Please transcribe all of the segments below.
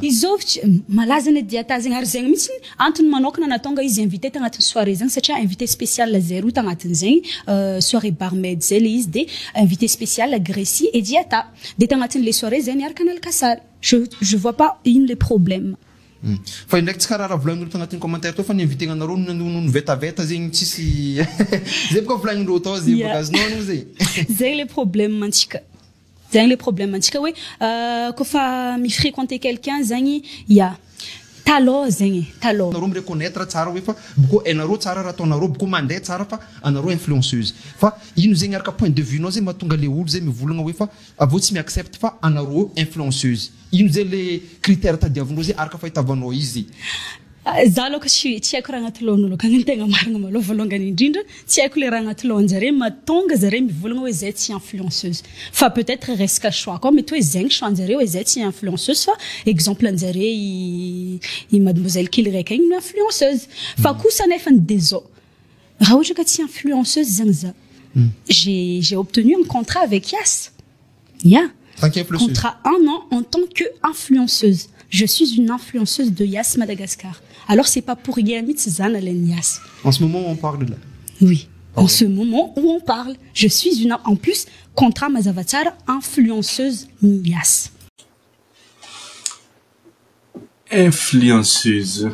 Izôvy tsy malaza ny Diata zegny ary zegny mihitsy antony manôkana nahatonga izy invité tagnatin'ny soirée zegny satria invité spécial zay roa tagnatin'izegny soirée barmaid zay le izy de invité spécial Gracie et Diata de tagnatin'le soirée zay niaraka nalaka sary je je vois pas ino le problème. Fa indraiky tsy karaha raha volagnindreo tagnatin'ny commentaire tao fa ny invité anareo no no vetaveta zegny tsisy zay boka volagnindreo tao zay boka azonao anao zay. Zegny le problème antsika. Zegny le problème antsika hoe kôfa mi-fréquenter quelqu'un zegny ya talôha zegny e talôha. Anareo mi-reconnaitre tsara hoe fa boko hainareo tsara raha ataonareo boko mandeha tsara fa anareo influenceuse fa ino zegny araka point de vue nao zegny mahatonga le olo zegny mivolagna hoe fa aveo tsy mi-accepte fa anareo influenceuse ino zegny le critère tadiavindreo zegny araka fahitavanao izy. Za aloha tsy tsy haiko raha agnaty lohan'olo akagny ny tegna marigna malôha vôlongany indrindra tsy haiko le raha agnaty lohan-jare mahatonga zare mivolagna hoe zay tsy influenceuse fa peut être resaka choix koa mety hoe zegny choix-njare hoe zay tsy influenceuse fa exemple anjare i i mademoiselle kely raika igny no influenceuse fa kosa nefany de zao raha ohatra ka tsy influenceuse zegny za j'ai j'ai obtenu un contrat avec Yas ya Tant qu'influenceuse. Contrat un an en tant que influenceuse. Je suis une influenceuse de Yas Madagascar. Alors c'est pas pour rien mihitsy za nalain'i Yas. En ce moment où on parle là. Oui. En ce moment où on parle, je suis une en plus contrat mazava tsara influenceuse ny Yas. Influenceuse.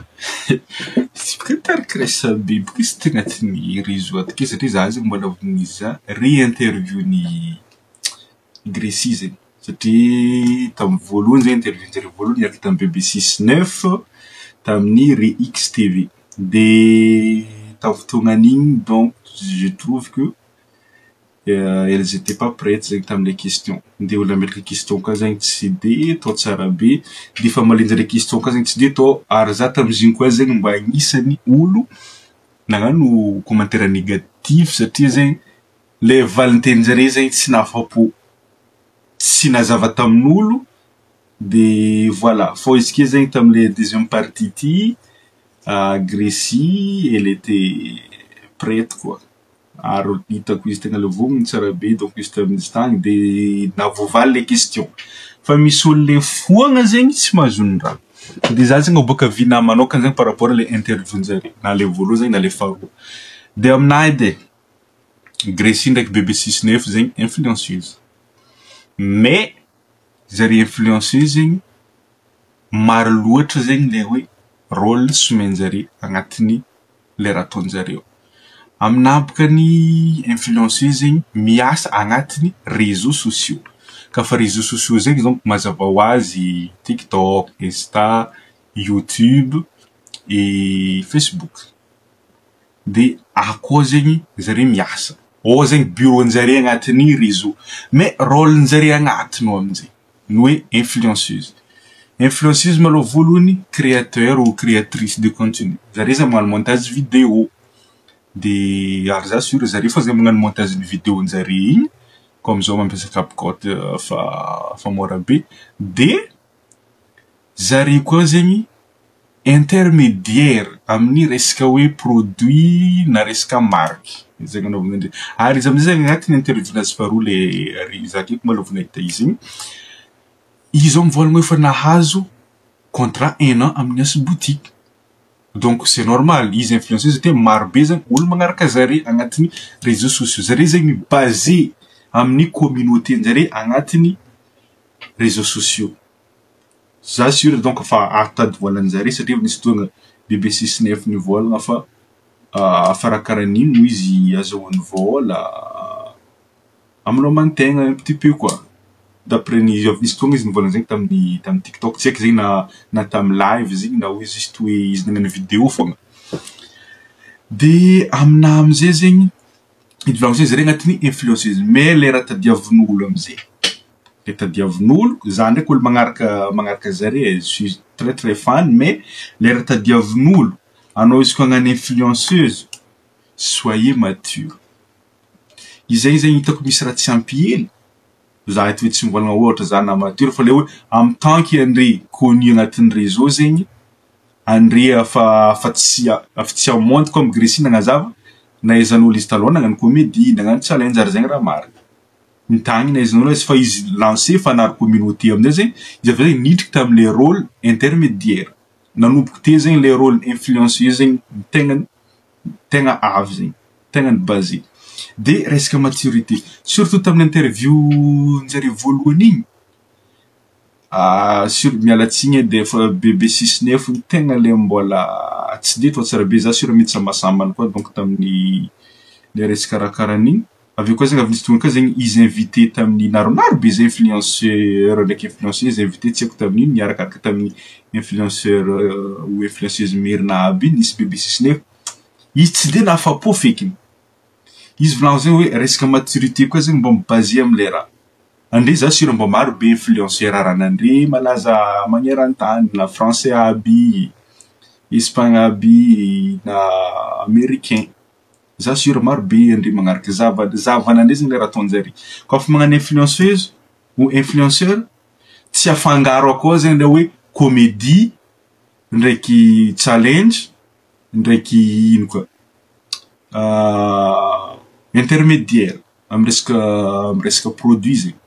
Tsy boka nitariky resabe boka izy tagnatin'ny réseau ato ke satria za zegny mbola vao nizaha re-interview ny Gracie zegny satria tamin'ny voalohany zegny interview-njareo voalohany niaraka tamin'ny Bebe six neuf tamin'ny Re X TV de tamin'ny fotoagnan'igny donc je trouve que elles étaient pas prêtes zegny tamin'ilay question de olo nametraka question koa zegny tsy de atao tsara be de famalian-jareo question koa zegny tsy de atao ary za tamin'izy igny koa zegny mba agnisan'ny olo nagnano commentaire négatif satria zegny le valin-tenin-jare zegny tsy nahafapo tsy nazava tamin'olo de voilà fô izy ke zegny tam'le deuxième partie ty Gracie elle était prête quoi ary hitako izy tegna le vognona tsara be donc izy tamin'izy tagny de nahavoavaly le question fa misy olo le foagna zegny tsy mahazo ny raha de za zegny aboaka avis-nahy manokana zegny par rapport le interview-njare na le voalohany zegny na le faharoa de aminahy edy e Gracie ndraiky Bebe six neuf zegny influenceuse mais zare influenceuse zegny maro loatra zegny le hoe rôle somenjare agnatin'ny le raha ataonjareo. Aminahy boka ny influenceuse zegny miasa agnatin'ny réseaux sociaux ka fa réseaux sociaux zegny donc mazava ho azy TikTok, Insta, YouTube et Facebook de akao zegny zare miasa ao zegny bureau-njare agnatin'ny réseau mais rôle-njare agnatiny ao aminjay ny hoe influenceuse. Influenceuse malôha voalohany créateur ou créatrice de contenu zare zany magnano montage vidéo de ary za sûr zare fô zay magnano montage ny vidéo-njare igny comme zao mampiasa CapCut fa fa mora be de zare koa zegny intermédiaire amin'ny resaka hoe produit na resaka marque zay agnanaovana andre ary izy amizay zegny agnatin'ny interview-nazy faharoa le ry za akaiky malôha vao nahita izy igny izy zao mivôlagna hoe fa nahazo contrat un an amin'ny Yas boutique donc c'est normal izy influenceuse satria maro be zany olo magnaraka zare agnatin'ny réseaux sociaux zare zegny basé amin'ny communauté-njare agnatin'ny réseaux sociaux za sûr donc fa ahatady volanjare satria nisy fotoagna Bebe six neuf nivôlagna fa farakarahan'igny no izy azahoany vôla aminao un petit peu quoi d'après ny nisy fotoagna izy nivôlagna zegny tamin'ny tamin'ny TikTok tsy haiko zegny na na tamin'ny live zegny na hoe juste hoe izy nagnano vidéo fogna de aminahy amizay zegny ity volagno zay zare agnatin'ny influenceuse mais le raha tadiavin'olo amizay le tadiavin'olo za ndraiky olo magnaraka magnaraka zare je suis très très fan mais le raha tadiavin'olo anao izy koa hagnano influenceuse soyez mature izay zegny hitako misy raha tsy ampy hely za eto hoe tsy mivôlagna ohatra za na mature fa le hoe en tant que andre connu agnatin'ny réseau zegny andre afa afa tsy afa tsy amonty comme Gracie nagnazava nahaizan'olo izy taloha nagnano comédie nagnano challenge ary zegny raha marina. Nitagny na izy fa izy lancé fa nary communauté amin'izay zegny izy avy eo zegny nidriky tam'le rôle intermédiaire. Nanomboky teo zegny le rôle influenceuse zegny tegna tegna avy zegny, tegna ni-basé. De resaka maturité, surtout tamin'ny interview njare voalohany igny, sur miala tsigny edy efa bebe sisiny fo tegna le mbola tsy de atao tsara be za sur mety sambasambany koa donc tamin'ny le resaka raha karaha an'igny. Avy eo koa zegny avy nisy tonga koa zegny izy invité tamin'ny naronaro be zay influenceur ndraiky influenceuse invité tsy haiko tamin'iny niarakaraka tamin'ny influenceur ou influenceuse merina aby iny nisy bebe sisiny izy tsy de nahafapo fekiny. Izy volagno zegny hoe resaka maturité koa zegny mba mi-basé am'le raha. Andre za sur mba maro be influenceur raha malaza magneran-tany na français aby, Espagne aby, na américain. Za sur maro be andre magnaraka zava zahavanandre zegny le raha ataon-jare. Kaofa magnano influenceuse ou influenceur tsy afangaro akao zegny le hoe comédie ndraiky challenge ndraiky ino koa intermédiaire amy resaka amy resaka produit zegny.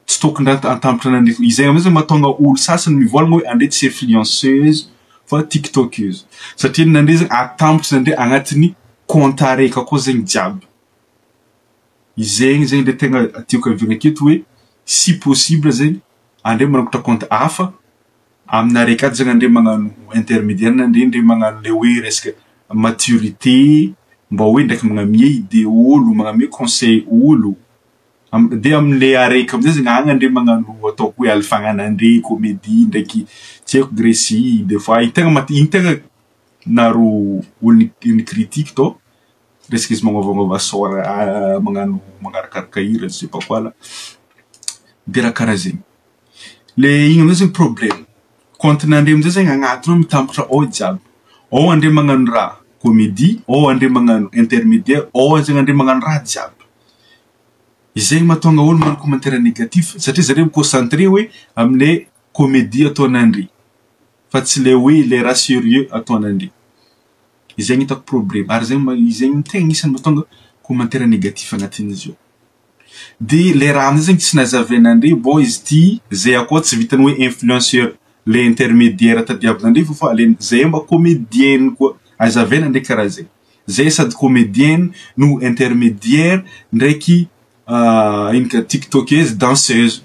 Tsy tokony atambatra anandre izay amizay zegny mahatonga olo sasany mivolagna hoe andre tsy influenceuse fa tiktokeuse satria nandre zegny atambatra nandre agnatin'ny compte araiky akao zegny jiaby. Izegny zegny le tegna tiako aviana aketo hoe si possible zegny andre manokatra compte hafa amina araiky ato zegny andre magnano intermédiaire na andre ndre magnano le hoe resaka maturité mba hoe ndraiky magnamia idée olo, magnamia conseil olo. De am'le araiky amizay zegny agny andre magnano ataoko hoe alifagnanandre comédie ndraiky tsy haiko Grécie des fois igny tegna mat- igny tegna naro olo ni-critique tô resaka izy magnôvagnôva sôra magnano magnarakaraka hira je sais pas quoi là. De raha karaha zegny. Le igny amizay zegny problème. Compte-nandre amizay zegny agnatiny ao mitambatra ao jiaby. Ao andre magnano raha comédie, ao andre magnano intermédiaire, ao zegny andre magnano raha jiaby. Izegny mahatonga olo magnano commentaire négatif satria zareo mi-concentré hoe am'le comédie ataonandre fa tsy le hoe le raha sérieux ataonandre. Izegny hitako problème ary zegny ma- izegny tegna isan'ny mahatonga commentaire négatif agnatin'izy io. De le raha amizay zegny tsy nazavainandre bon izy ty zay akao tsy vitan'ny hoe influenceur le intermédiaire tadiavinandre fô fa le zay mba comédienne koa azavaina ndraiky karaha zay. Zay sady comédienne no intermédiaire ndraiky ino ka tiktokeuse danseuse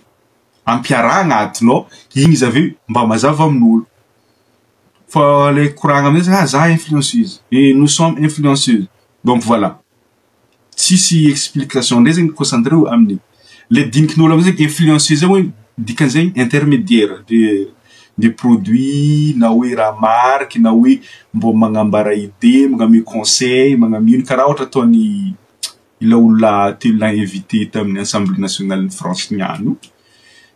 ampiarahagna atinao igny izy avy eo mba mazava amin'olo. Fa le koragna amizay ah za influenceuse et nous sommes influenceuses donc voilà. Tsisy explication ndray zegny concentré amin'igny. Le dinikin'olo amizay influenceuse zegny hoe dikan'izegny intermédiaire de produit na hoe raha marque na hoe mbô magnambara idée, magname conseil, magname ino karaha ohatra ataon'ny ila olona telo lahy invité tamin'ny Assemblée nationale ny France niany io.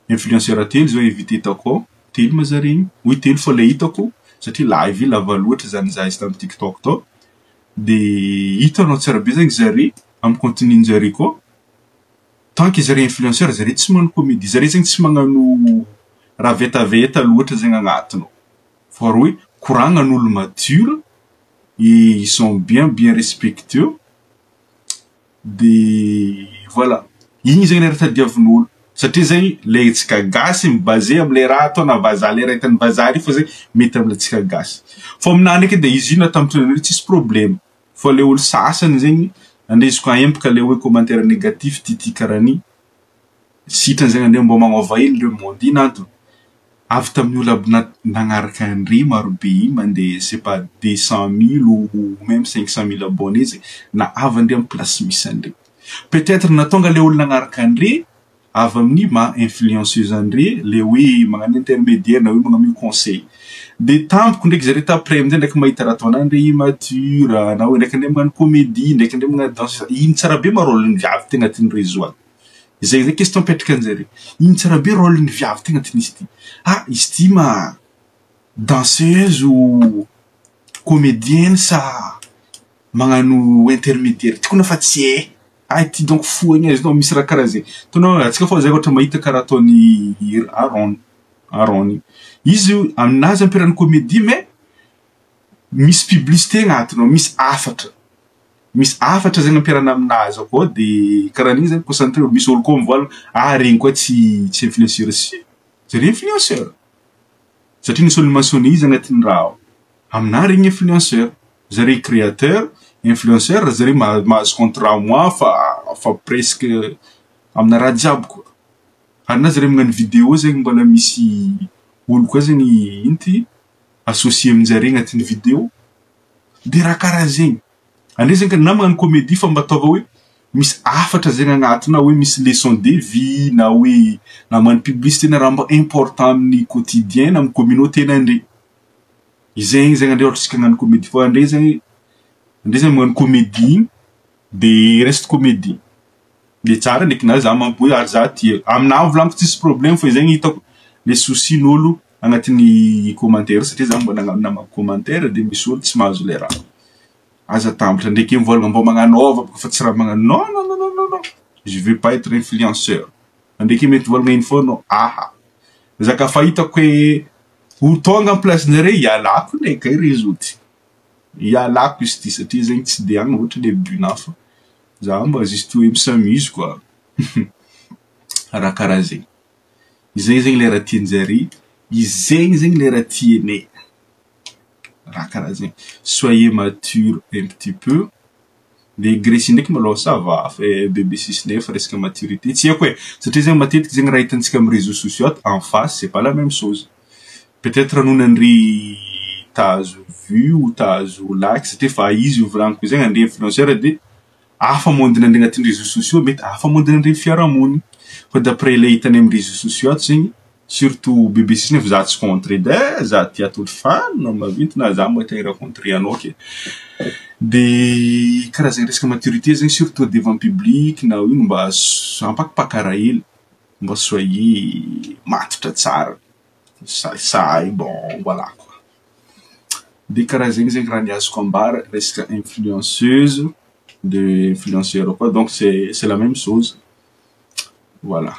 Influenceur telo zao invité takao, telo ma zare igny, oy telo fô le hitako satria live lava loatra zany nizaha izy tamin'ny TikTok tao. De hitanao tsara be zegny zare amy contenu-njare koa tant que zare influenceur zare tsy magnano comédie, zare zegny tsy magnano raha vetaveta loatra zegny agnatiny ao. Fa rô hoe koragnan'olo mature et ils sont bien bien respectueux de voilà. Igny zegny le raha tadiavin'olo satria zegny le antsika gasy mi-basé am'le raha ataona vazaha le raha hitan'ny vazaha ry fô zegny mety amin'ny antsika gasy. Fô aminahy ndraiky de izy io natambatra tsisy problème fa le olo sasany zegny andesiko empaka le hoe commentaire négatif ty karaha an'igny sitrany zegny andeha mbô magnôva hely le monde ino antony avy tamin'ny olo aby nagnaraka andre marobe igny mandeha c'est pas 200 000 ou même 500 000 abonnés zegny na avy andre amy place misy andre. Peut-être natonga le olo nagnaraka andre avy amin'ny maha influenceuse andre le hoe magnano intermédiaire na hoe magnamio conseil. De tampoko ndraiky zare t'après amizay ndraiky mahita raha ataonandre immature na hoe ndraiky andre magnano comédie ndraiky andre magnano danse ino tsara be ma rôle-ny viavy ty agnatin'ny réseau ato. Zay zay question mipetraka anjare. Ino tsara be rôle-ny viavy ty agnatin'izy ty? Ah izy ty ma danseuse ou comédienne sa magnano intermédiaire ty koa fa tsy hay. Ah ty donc fohagna izy no misy raha karaha zay. Hitanao antsika fô zay ohatra mahita karaha ataon'ny Aaron Aaron izy aminazy ampiarahany comédie mais misy publicité agnatiny ao, misy hafatra. Misy hafatra zegny ampiarahana aminazy ao koa, de karaha an'igny zegny concentré. Misy olo koa mivoalana: ah, regny koa tsy influenceur. Si, zare influenceur satria nisy olo mentionné izy agnatin'ny raha ao. Aminahy regny influenceur zare, créateur influenceur zare, mahazo contrat mois fa presque amina raha jiaby koa. Ary na zare magnano vidéo zegny, mbola misy olo koa zegny ino ty associé aminjare agnatin'ny vidéo, de raha karaha zegny. Andre zegny ka na magnano comédie, fa mba ataova hoe misy hafatra zegny agnatiny, na hoe misy leçon de vie, na hoe na magnano publicité, na raha mba important amin'ny quotidien na amin'ny communauté nandre izegny zegny. Andre ohatra tsika hagnano comédie, fa andre zegny magnano comédie igny de reste comédie de tsara ndraiky. Na za mampoe ary za tia aminahy, volaniko tsisy problème, fa zegny hitako le souci n'olo agnatin'ny commentaire, satria za mba nagnano namaky commentaire, de misy olo tsy mahazo le raha. Aza tambatra ndraiky mivolagna mbô magnanova bôka fa tsy raha magnano. Non, non, non, non, non, non, je veux pas être influenceur. Ndraiky mety volagna iny fô anao. Aha, za ka fa hitako hoe ho tonga amy place-njare, ialako ndraiky ay réseau ty, ialako izy ty, satria zegny tsy de agny loatra le but-na, fa za mba juste hoe mi-s'amuse quoi, raha karaha zegny. Izay zegny le raha tianjare, izegny zegny le raha tianay, raha karaha zegny. Soyez mature un petit peu. De Grécie ndraiky malôha ça va, fa bébé six nefa resaka maturité tsy haiko e, satria zegny matetiky zegny raha hitantsika amy réseaux sociaux ato, en face c'est pas la même chose. Peut-être noho nandre tahazo vue ou tahazo like, satria fa izy io volaniko zegny, andre influenceur de hafa monde andre agnatin'ny réseaux sociaux, mety hafa monde andre fiarahamoniny. Fa d'après le hitanay amy réseaux sociaux ato zegny, surtout bébé six nefa, za tsy contre edy e, za tia atolo fan mavinty na za moa te rencontrer anao ke. De karaha zegny resaka maturité zegny, surtout devant public na ino, mba ampakipakara hely, mba soyez matotra tsara, sahisahy. Bon, voilà quoi. De karaha zegny zegny raha niazoko ambara resaka influenceuse de influenceur koa. Donc c'est la même chose, voilà.